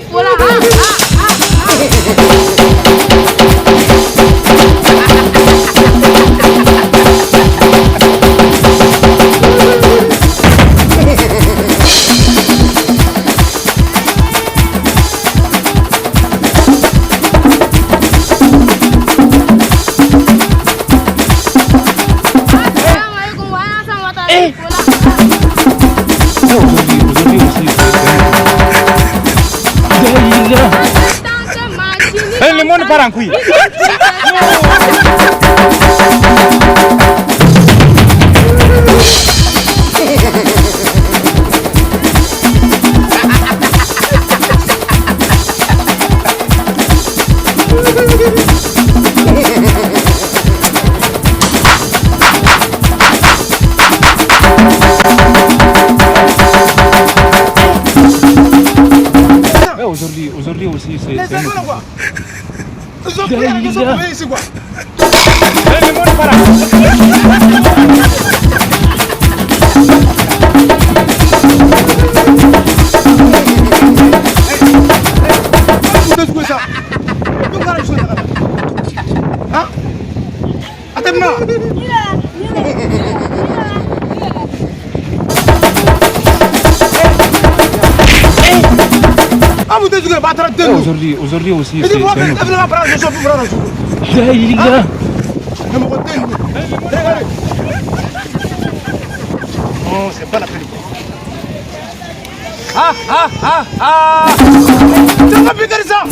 服了啊啊啊！ Eh, le monde part en couille. Aujourd'hui aussi, c'est. Quoi. Ils ont pris la question pour venir ici, quoi. Le monde part. Hein? Attends-moi. Aujourd'hui aussi, c'est. Non, c'est pas la peine. Ah ah ah ah. Tu vas piquer ça.